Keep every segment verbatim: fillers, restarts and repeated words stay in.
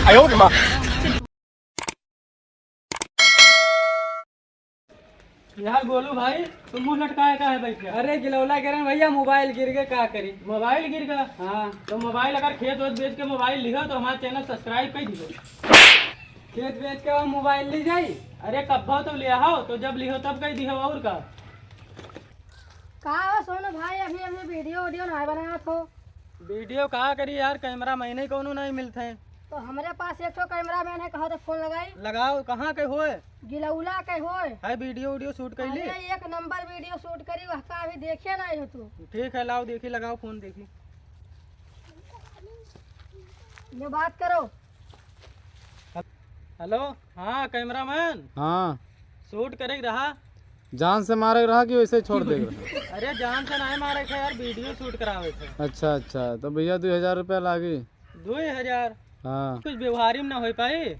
यार गोलू भाई, तुम मुंह लटकाए काहे बैठे? अरे गिलौला करेन भैया, मोबाइल गिर गए, का करी? मोबाइल गिर गया? हाँ। तो मोबाइल अगर खेत वेत बेच के मोबाइल लिहो तो हमारा चैनल सब्सक्राइब कर दिहो। खेत बेच के वो मोबाइल ली जाई? अरे कब्बो तो ले आओ, तो जब लिहो तब कह दिहो और का। का हो सोनू भाई, अभी अभी वीडियो वीडियो ना बनावत हो? वीडियो का करी यार, कैमरा मैन ही कौनो नहीं मिलते हैं। तो हमरे पास एक ठो कैमरा मैन है, कहो तो फोन लगाई। लगाओ, कहाँ के होए? गिलौला के होए। है वीडियो वीडियो शूट कर ली? अरे एक नंबर वीडियो शूट करी, वह का अभी देखे नहीं हो तू। ठीक है, लाओ देखी, लगाओ फोन देखी। ये बात करो। हेलो, हाँ कैमरा मैन। हाँ। शूट करे के रहा। जान से मारे के रहा कि वैसे ही छोड़ दे के रहा? अरे जान से नहीं मारे के यार, वीडियो शूट करावे थे। अच्छा अच्छा, तो भैया दो हजार रुपया लागी। दो हजार? हाँ। कुछ व्यवहारी में ना हो पाई?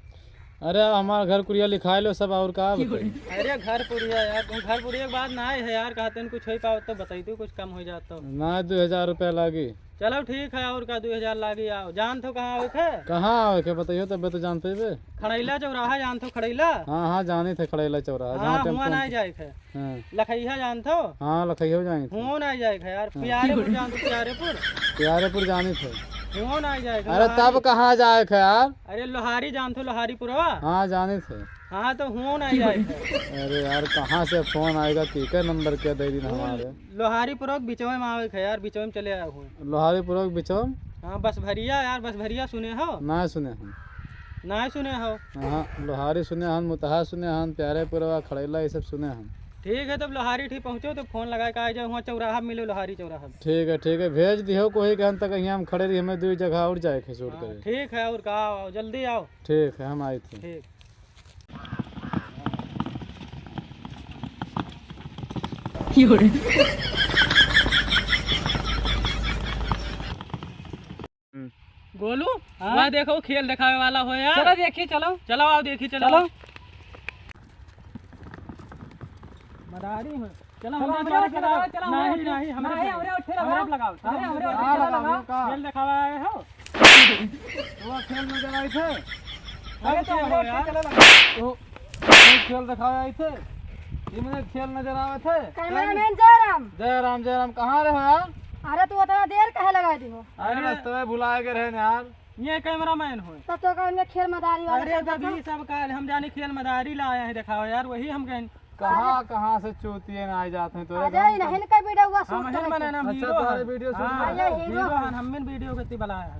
अरे हमार घर कुरिया लिखाए लो सब, और का बताई? अरे घर कुरिया यार, तुम घर कुरिया के बात ना है यार, कहते हैं कुछ हो पाओ तो बताई तू, कुछ कम हो जात तो। ना, दो हजार रुपया लागी। चलो ठीक है, और का दो हजार लागी। आओ, जान थो कहाँ आवे थे? कहाँ आवे थे बताइयो, तबे तो जान पेबे। खड़ैला चौराहा जान थो, खड़ैला? हाँ हाँ, जानी थे खड़ैला चौराहा, हाँ, जहाँ हुआ टेम्पो ना जाए थे। हाँ। लखैया जान थो? हाँ, लखैया जानी थे। हुआ ना जाए थे यार, हाँ। प्यारेपुर जान थो, प्यारेपुर? प्यारेपुर जानी थे। हुआ ना जाए थे, अरे लहारी। तब कहाँ जाए थे यार? अरे लोहारी जान थो, लोहारी पुरवा? हाँ, जानी थे। हाँ, तो हुआ ना जाए थे। अरे यार, कहाँ से फोन आएगा, केकर नंबर क्या दे दी हमारे? लोहारी पुरवा के बिचवे में आवे के है यार, बिचवे में चले आए हुए। लोहारी पुरवा के बिचवे में? हाँ, बसभरिया यार, बसभरिया सुने हो? ना सुने हम। ना सुने हो? हाँ, लोहारी सुने हन, मुतहा सुने हन, प्यारेपुरवा, खड़ैला, ये सब सुने हन। ठीक है, तब लोहारी ठीक पहुँचो तो फोन लगा के आ जाओ, वहाँ चौराहा मिलो, लोहारी चौराहा। ठीक है, ठीक है, भेज दिहो कोई के, हम तक यहाँ हम खड़े रही, हमें दो जगह और जाए के शूट हाँ, करे। ठीक है, और का, आओ, जल्दी आओ। ठीक है, हम आए थे। ठीक। गोलू, हाँ? वह देखो खेल दिखावे वाला हो यार। चलो देखी, चलो। चलो आओ देखी, चलो। चलो। मदारी हो। चलो, चलो, हमरे हमरे ओर लगाओ, चलो, हमरे नहीं, ओर। नहीं, हमरे नहीं, पे। हमरे ओर लगाओ। अरे, हमरे ओर लगाओ। खेल दिखावा आए हो? तो वो खेल नजर आई थे? अरे, तो हमरे ओर चलो लगाओ। तो, तो खेल दिखावा आई थे? ये मुझे खेल नजर आवे थे? कैमरामैन जयराम। जयराम, जयराम, कहाँ रहे हो यार? अरे, तू इतना देर काहे लगा दी हो? अरे, अरे। रस्ते में भुला के रहे ना यार। ये कैमरामैन हो। तब तो का उनके खेल मदारी वाला अरे, सब तभी देखो। सब काल हम जाने खेल मदारी लाए हैं, दिखाओ यार, वही हम कहें। कहाँ, अरे। कहाँ से चूतिए ना आ जाते हैं तो अरे, इन्हें का वीडियो हुआ हम शूट ही करे बनाए ना, थे। हम अच्छा, हीरो तुम्हारे हैं। वीडियो शूट हाँ, करे। ये हीरो हीरो हैं। हैं, हम इन वीडियो के ती बनाए हैं।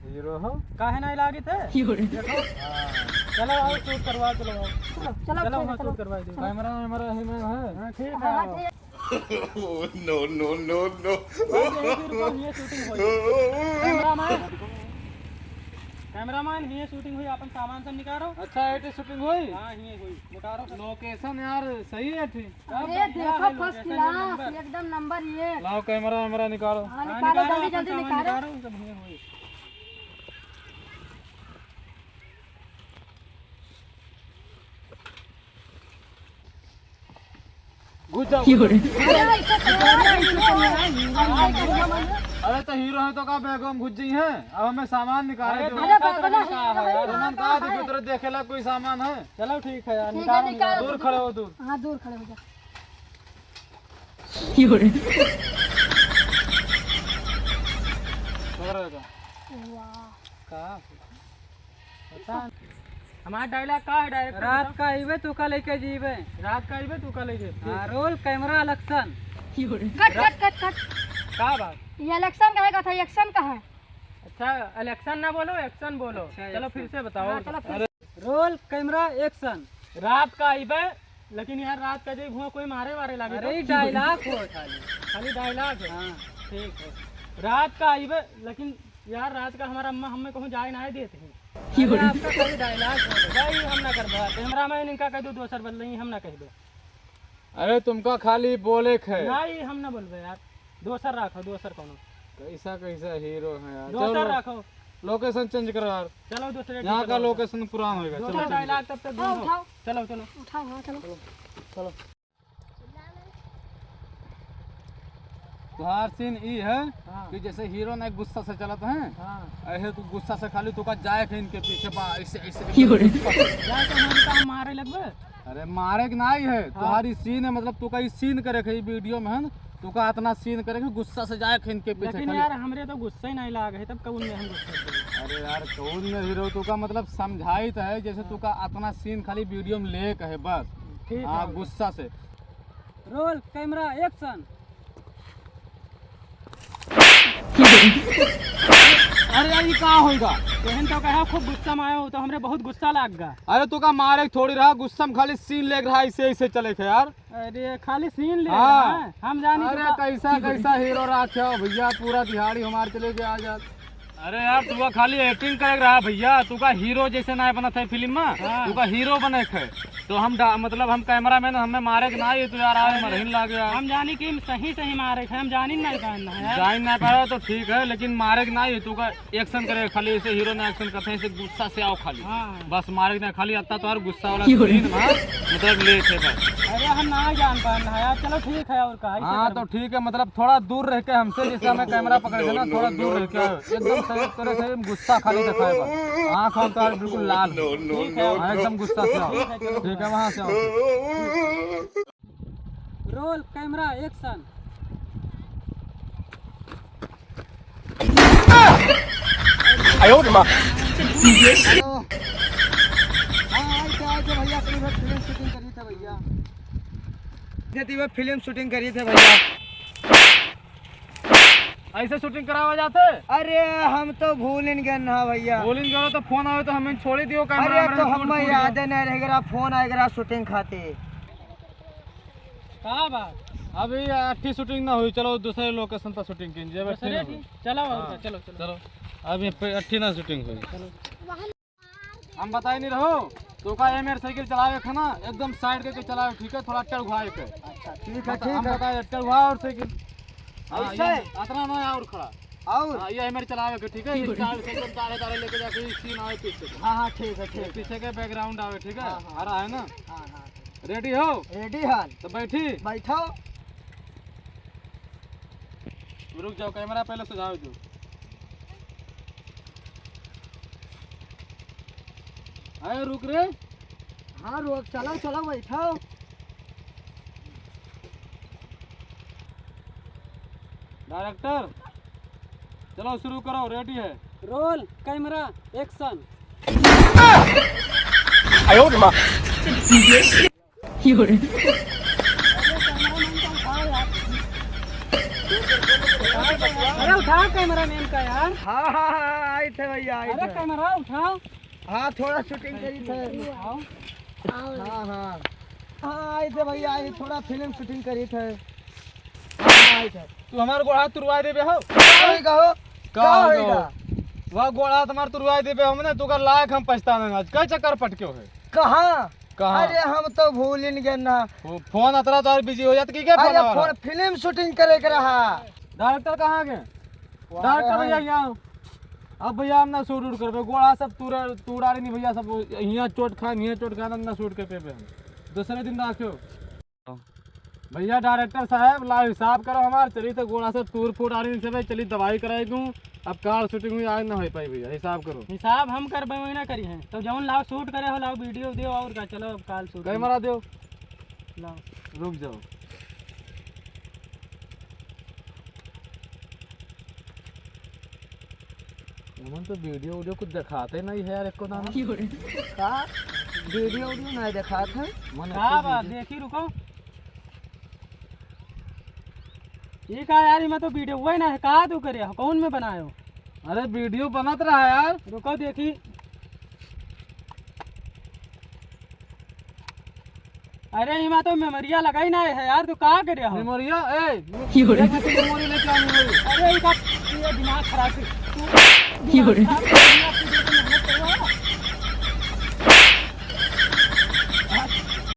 हीरो हो? काहे नहीं लागे थे? हीरो। देखो। हाँ। चलो आओ शूट करवा, चलो आओ। चलो, चलो, चलो, वहाँ चलो। शूट करवा दो। कैमरा वैमरा ही में है? हाँ, ठीक है, हाँ, आओ। ठीक। No, no, no, no। भाई, यहीं पे रुको, यहीं शूटिंग होई। कैमरामैन, कैमरामैन, यहीं शूटिंग होई, अपन सामान सब निकालो। अच्छा, एटे शूटिंग होई? हाँ, यहीं होई, निकालो सब। लोकेशन यार सही है, ठीक। अरे, बढ़िया देखो, है फर्स्ट लोकेशन, एक क्लास, नंबर। एकदम नंबर एक। लाओ, कैमरा वैमरा निकालो। हाँ, हाँ, निकालो, निकालो, जल्दी, अपन जल्दी सामान निकालो। निकालो, सब यहीं होई। घुस जाओ। अरे, ऐसे तो अरे, तो हीरो है तो का बैग में घुस जाई है? अब हमें सामान निकाले अरे, दो। तो अरे, बाबा, नहीं, नहीं, सामान नहीं, कहाँ नहीं। देखो, तेरे देखेला कोई सामान है? चलो, ठीक है यार, ठीक है, निकालो, निकालो। निकालो। दूर खड़े हो, दूर। हाँ, दूर खड़े हो जा। खबर है क्या? वाह। का? पता नहीं। हमारा डायलॉग का है, डायरेक्टर रात बताओ। का अइबे, तू का लेके जीबे। रात का अइबे, तू का लेके जीबे। हाँ, रोल कैमरा एक्शन। कट, कट, कट, कट। का बात? ये इलेक्शन का है, का था, एक्शन का है? अच्छा, इलेक्शन ना बोलो, एक्शन बोलो। अच्छा, चलो, एक्शन। फिर से बताओ। हाँ, चलो, फिर। अरे। रोल कैमरा एक्शन। रात का अइबे, लेकिन यार, रात का जो हुआ, कोई मारे वारे लागे अरे, तो? डायलॉग हो खाली। खाली डायलॉग है। हाँ। ठीक है। रात का अइबे, लेकिन यार, रात का हमारा अम्मा हमें कहूँ जाए ना देते हैं। अरे, आपका खाली डायलॉग हो। भाई, हम ना करबे। कैमरामैन इनका कह दो, दोसर बदलई, हम ना कहबे। अरे, तुमका खाली बोले के है। नहीं, हम ना बोलबे यार। दोसर रखो, दोसर कोनो। कैसा, कैसा हीरो है यार। दोसर चलो, रखो। लोकेशन चेंज करो यार। चलो, दूसरे यहाँ का लोकेशन पुरान होएगा। चलो, दोसर चलो। डायलॉग तब तक हाँ, ढूंढो। उठाओ। चलो, चलो। उठाओ, हाँ, चलो। चलो, चलो। तुहार scene ई है हाँ। कि जैसे hero ना गुस्सा से चलत है, हाँ। ऐसे तू गुस्सा से खाली तू का जाए के इनके पीछे बा, ऐसे, ऐसे की हो रे। गुस्सा से। जाए तो हम का मारे लगबे? अरे मारे के नाई है, हाँ। तुहारी scene है, मतलब तू का ई scene करे के ई video में है ना, तू का इतना scene करे के गुस्सा से जाए के इनके पीछे लेकिन खाली। यार हमरे तो गुस्सा ही नहीं लाग है, तब कौन में हम गुस्सा देंगे? अरे यार कौन में hero तू का मतलब समझाई तो है, जैसे तू का इतना scene खाली video में ले के है बस। ठीक हाँ, है। गुस्सा से। Roll, camera, action। अरे यार, ये का होइगा? तोहन तो कहा खूब गुस्सा में आयो, तो हमरे बहुत गुस्सा लाग गा। अरे तू का मारे थोड़ी रहा, गुस्सा में खाली scene लेके रहा, ऐसे ऐसे चले थे यार। अरे खाली scene ले हाँ। रहा है, हम जानी अरे तो का- कैसा कैसा hero रहा क्या भैया, पूरा दिहाड़ी हमारे चले के आ जात। अरे यार, तू का खाली acting करे के रहा भैया, तू का hero जैसे ना बनत है film में, हाँ। तू का hero बने के है। तो हम डा-, मतलब हम cameraman, हमें मारे के ना, ये तो यार आवे अरे, मरहिन लागे यार। हम जानी कि सही सही मारे के, हम जानी नहीं पाए ना यार। जान ना पाए तो ठीक है, लेकिन मारे के ना, ये तू का action करे खाली, ऐसे hero ना action करते हैं, ऐसे गुस्सा से आओ खाली। हाँ। बस मारे के ना खाली, अत्ता तो यार गुस्सा वाला scene में, मतलब ले थे बस। अरे हम ना जान पाए ना यार, चलो ठीक है और का, ऐसे हाँ, कर तो ठीक है, मतलब थोड़ा दूर रह के हमसे, जैसे हमें camera पकड़े थे ना, थोड़ा दूर रह के आओ। एकदम सही तरह से गुस्सा खाली दिखाए बा। आँख वाँख तो आज बिल्कुल लाल हो। ठीक है। हाँ, एकदम गुस्सा से आओ। ठीक है, चलो। ठीक है, वहाँ से आओ। Roll, camera, action। आयो रे माँ। Hello। हाँ, आइए, आइए भैया, करीब फिल्म shooting करी थे भैया। देती हुए फिल्म shooting करी थे भैया। ऐसे shooting करावा जाते? अरे हम तो भूलिन गए ना भैया। भूलिन गए तो phone आवे तो हमें छोड़ी दियो, camera अरे तो हमें हम छोड़ दियो। याद नहीं रह गया, phone आए गया shooting खातिर। का बात? अभी अट्ठी shooting ना हुई, चलो दूसरे location पर shooting कीजिए। दूसरे ठीक? चलो, और हाँ। क्या, चलो, चलो। चलो, अभी पे अट्ठी ना shooting हुई। हम बताए नहीं रहो, तो का ये मेरे साइकिल चलावे खाना एकदम side करके चलावे, ठीक है? थोड़ा अट्टर घुआए के। अच्छा, ठीक है, बता-, ठीक हम है। बताए अट्टर घुआ और साइकिल। हाँ, ऐसे? ये अतना ना और खड़ा। और? हाँ, ये मेरे चलावे के, ठीक है? ये start से एकदम तारे तारे लेके जाके ये scene आवे पीछे के। हाँ, हाँ, ठीक है, ये ठीक है। पीछे के background आवे, ठीक है? हाँ, हाँ। हरा है ना? हाँ, हाँ। Ready हो? Ready हाल। तो बैठी। बैठो। रुक जाओ, camera पहले सजाओ जो। अरे रुक रे। हाँ रुक, चलो चलो बैठो। Director, चलो शुरू करो, ready है। Roll, camera, action। आयो रे माँ। अरे उठाओ cameraman का यार। हाँ, हाँ, हाँ, आए थे भैया, आए अरे थे। Camera उठाओ। हाँ, थोड़ा shooting करी थे। उठाओ। हाँ, हाँ। हाँ, आए थे भैया, आए, थोड़ा फिल्म shooting करी थे। हाँ, आए थे। तू हमार गोड़ हाथ तुरवाए देबे हो? का होई का हो? का का होई होई का? का? वह गोड़ हाथ हमार तुरवाए देबे हमने, तू का लायक हम पछतावे आज। कई चक्कर पटके हो है? कहाँ? कहाँ? अरे हम तो भूलिन गए ना। वो फोन अतरा तो और busy हो जात कि क्या अरे फोन हमारा? फोन फिल्म shooting करे के रहा। Director कहाँ गए? वो Director आए भैया हैं। यहाँ। अब भैया हम ना shoot वूट करबे, गोड़ा सब तूरा, तूरा रही नहीं भैया, सब यहाँ चोट खा, यहाँ चोट खा, ना shoot कर पेबे हम। दूसरे दिन राखो। भैया director साहब, ला हिसाब करो हमार, चली तो गोड़ा से तूर फूट आ रही से भाई, चली दवाई कराई दूँ। अब काल shooting हुई, आज ना हो पाई भैया, हिसाब करो। हिसाब हम करबे, वही ना करी हैं। तो जौन लाओ shoot करे हो, लाओ video दियो और का, चलो अब काल shoot। Camera दियो। लाओ। रुक जाओ। हमन तो video उडियो कुछ देखाते नहीं है यार, एको दाना। का? Video उडियो नहीं देखात है? मन का एको बात? Video देखी, रुको। ये का यार, इमा तो video वही ना है, का तू करे हो? कौन में बनायो? अरे video बनत रहा यार। रुको देखी। अरे, इमा तो मेमोरिया लगाई ना है यार, तू का करे हो? मेमोरिया? ए, यो रे। एक ऐसी मेमोरी लेके आ, मेमोरी। अरे, इका, ये दिमाग खराब है। तू यो रे। दिमाग खराब कर दिया।